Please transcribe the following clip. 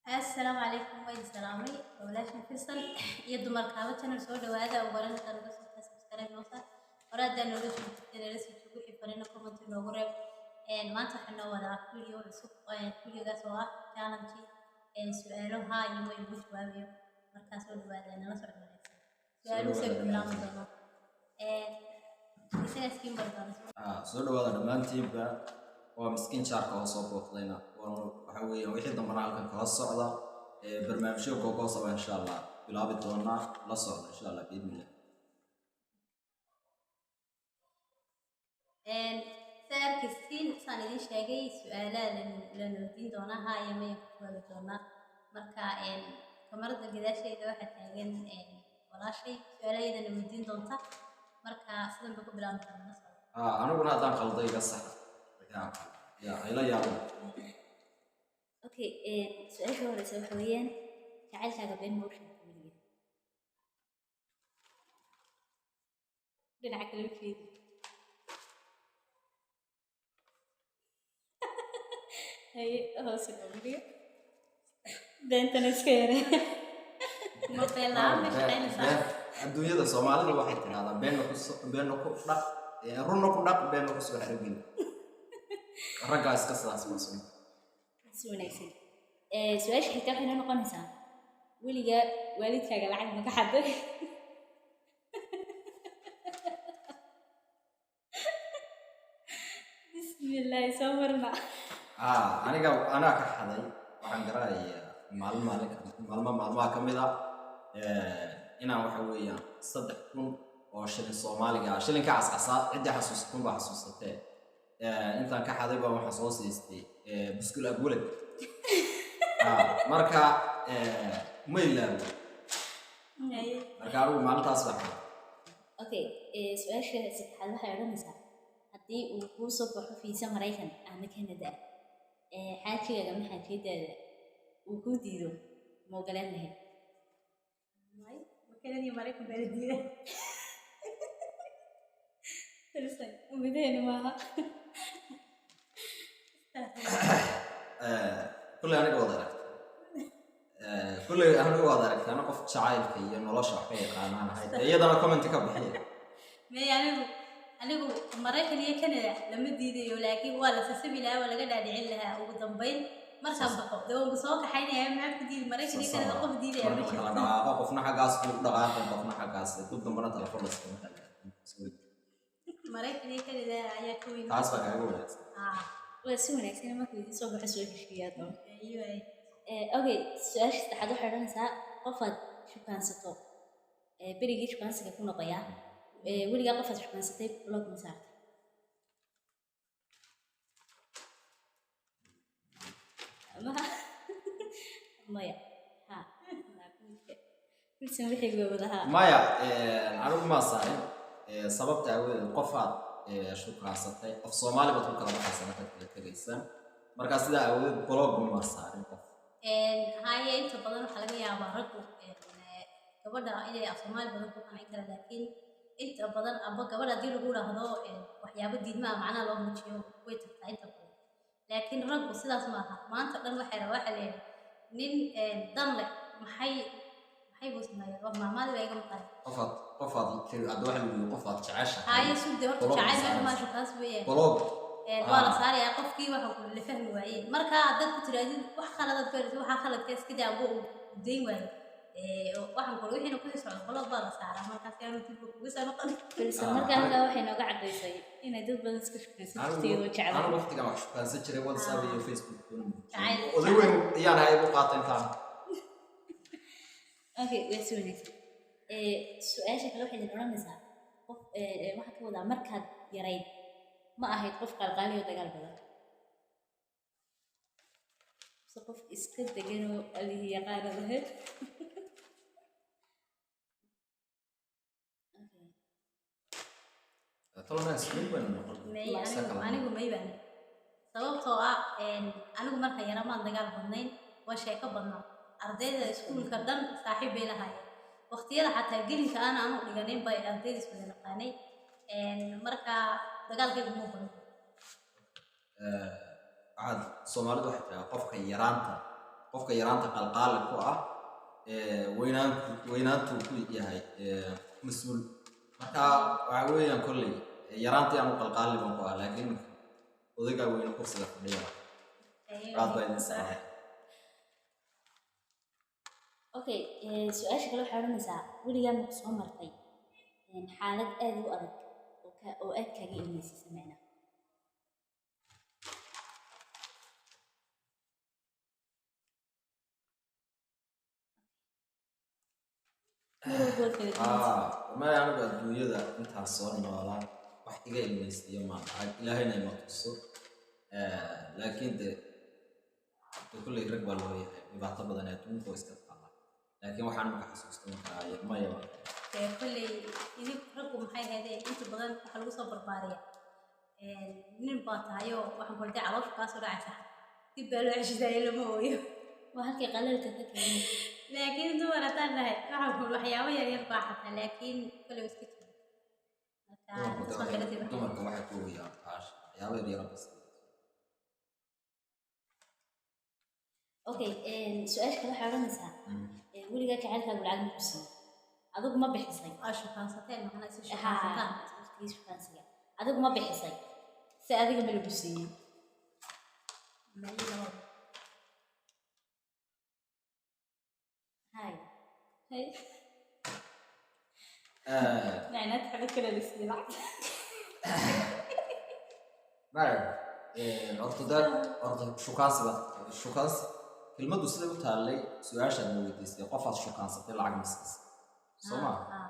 Assalaamu calaykum, waa idin salaamay. Walaashin Filsan iyo dumarkaaba channel, soo dhawaada. Ugu horeyn haddaa naga soo subscribe noo saar, hore haddaa noola soo joogtay nala soo joogo, wixii farina comment noogu reeb. Maanta waxaan noo wadaa video cusub, videogaas oo ah challenge, su-aalo haa iyo may ugu jawaabayo. Markaa soo dhawaada, nala socod wanaagsan. Su-aaluhu say ku bilaabmi doonaan, isagaa iskiin bari doona. Soo dhawaada dhammaantiinba. Waa miskiin jaarka oo soo booqdayna. Waxa weeyaan wixii dambana halkan kala socda barnaamijyo googoosaba insha Allah bilaabi doonaa. La socda insha Allah biidnillah. Saa arkaysiin, saan idin sheegay, su-aalaha lana weydiin doonaa, haa iyo maya ku jawaabi doonaa. Marka kamarada gadaasheeda waxaa taagan walaashay, su-aalahaydana weydiin doonta. Marka sidan bay ku bilaabi doonaa, la socda. Aniguna haddaan qaldo iga sax ya ya hayla yaabin. Okay, su-aasha horeysa waxa weeyaan: jacaylkaaga been ma u sheegtay weligeed? Dhinaca kale u jeedi. Haye, hoose gomriyo, beentana iska yaree. Ma been la'aan ma shaqaynaysaa? Adduunyada Soomaalida waxay tidhahdaa beenna ku beenna ku dhaq, runna ku dhaq, beenna ku soo xerogeli. Raggaa iska sidaas marsan. Si wanaagsan. Su-aasha xigta waxay noo noqonaysaa: weligaa waalidkaaga lacag ma ka xaday? Bismillaahi, soo marna. Aniga anaa ka xaday. Waxaan garanayaa maalin maalin maalmo maalmaha ka mid ah inaan waxa weeyaan 3000 oo shilin Soomaaliga ah, shilinka cascasaa, ciddii xasuusatun baa xasuusatee, intaan ka xaday baa waxaan soo siistay buskul abwalad. Marka ma ilaawo. Marka anigu maalintaas baa xaday. Okay, su-aasha saddexaad waxay odhanaysaa: haddii uu kuu soo baxo fiisa Maraykan ama Canada, xaajigaaga ama xaajiyadaada uu kuu diido, ma ogolaan lahayd? May, ma Canada iyo Maraykan baa la diiday? Umideenu maaha. Kulley aniga wada aragtay, kulley aniga waad aragtay, ana qof jacaylka iyo nolosha wax ka yaqaanaan ahay. Dee iyadana comment ka bixiya. May, anigu Maraykan iyo Canada lama diidayo, laakiin waa la sasabi lahaa, waa laga dhaadhicin lahaa. Ugu dambeyn markaan baxo dee waan ku soo kaxaynaya. Maxaad ku diidi Maraykan iyo Canada? Qof diidaya ma marka la jirto. Kala dhaqaaqo, qofna xaggaas buu u dhaqaaqay, qofna xaggaas, dib dambana telefoon laskama. Maraykan iyo Canada ayaa ka weyn. Taas baa kaaga wanaagsan. Waa si wanaagsan. Markuu idiin soo baxo soo heshiiyaa doon. Iyo Okay, su-aasha saddexaad waxay odhanaysaa: qofaad shukaansato, berigii shukaansiga ku noqoyaa, weligaa qofaad shukaansatay block ma saartay? Ma maya, ha Wilson wixii waa wada haa. Maya, anigu maa saarin. Sababta aawadeed, qofaad shukaansatay af Soomaali baad ku kala baxaysaa markaad kala tegaysaan. Marka sidaa aawadeed block ma saarin qof. Haye, inta badan waxaa laga yaabaa raggu gabadha inay af Soomaali badan ku qancin karaan, laakiin inta badan amba gabadha haddii lagu dhahdo waxyaabo diidma ah macnaha loo muujiyo, way tagtaa inta badan. Laakiin raggu sidaas ma aha. Maanta dhan waxay rabaa, waxaa leeyahay nin dan leh maxay maxay buu sameeyaa? Waa maamaadi baa iga maqan. Qofaad tiri hadda waxa lagu yiri qofaad jeceshahay. Haye, sugde horta. Block ma jacayl meesha saaraysa. maashu kaas weeyaan. Block. Waa la saarayaa qofkii waxa ku la fahmi waaye. Marka haddaad ku tirahdid wax khaladaad ku helaysa, waxaa khaladka iska daa, amba uu dayn waayo, waxaan kula wixiina kusii socdo, block baa la saaraa. Markaas yaanu dib kugu soo noqon. Filsan, marka halkaa waxay nooga caddaysay inay dad badan iska shukaansan jirtay iyadoo jeclay. Anigu waqtigan wax shukaansan jiray WhatsApp iyo Facebook. Jacayl. Oday weyn ayaan ahay, igu qaata intaan. Okay, waa si wanaagsan. Su-aasha kale waxay idin odhanaysaa: qof waxaa ka wadaa, markaad yarayd ma ahayd qof qalqaali oo dagaal badan, mise qof iska deganoo allihii yaqaanad ahayd? Okay. Tolna isku baynu noqon. May. Isa Anigu kala. Anigu may baan, sababtoo ah anigu marka yara maan dagaal badnayn, waa sheeko badnaa. Ardayda iskuulka dhan saaxiib bay lahaayeen. Waqtiyada xataa gelinka aan aanu dhiganin bay ardayda iswada naqaanay. Marka dagaalkaygu muu badno. Waxaad Soomaalidu waxay tiraa qofka yaraanta Qofka yaraanta qalqaali ku ah, weynaantuu ku yahay mas-uul. Marka waxa weeyaan kolley yaraantii aanu qalqaali baan ku ah, laakiin odaygaa weyne kursiga fadhiya. Aad baa idin salaamay. Okay, su-aasha kale waxay odhanaysaa: weligaa ma ku soo martay xaalad aad u adag oo aad kaaga ilmeysiisa macnaha? Mar walba waad kala duwantahay. Maya, anigu adduunyada intaan soo noolaa wax iga ilmaystiyo maan arag, Ilaahayna ima tuso. Laakiin de kolley rag baa loo yahay, dhibaato badan ee adduunka oo iska taala, laakiin waxaan imika xasuusta markaa maya baan. Dee kolley idinku raggu maxay ahaydee, inta badan waxaa lagu soo barbaariya nin baa tahayoo waxaan ku dee caloosha kaa soo dhacaysa, dib baa loo ceshidayo, lama ooyo. Waa halkii qaleelka ka keenay. Laakiin dumar haddaan nahay, waxaan ku waxyaabo yar yar baa xataa, laakiin kolley waa iska jira. Marka Dumarku intaas baan kaga sii baxay. Dumarka waxay ku ooyaan taasha waxyaabo yar yar bas. Okay, su-aasha kale waxay odhanaysaa: weligaa jacaylkaagu lacag ma ku siiyey? Adigu ma bixisay? Aa, shukaansateen macnaa isu shukaansataan? Haa, shukaansiga adigu ma bixisay si adiga ma lagu siiyey? Meel labada. Hay. Hay. Macnaha xabad kale la siiyey lacag. Maya, horta horta shukaansi baad shukaansi kelmaddu siday u taallay su-aashaad ma weydiisay qofaad shukaansatay lacag ma siisay, soo ma? Ah.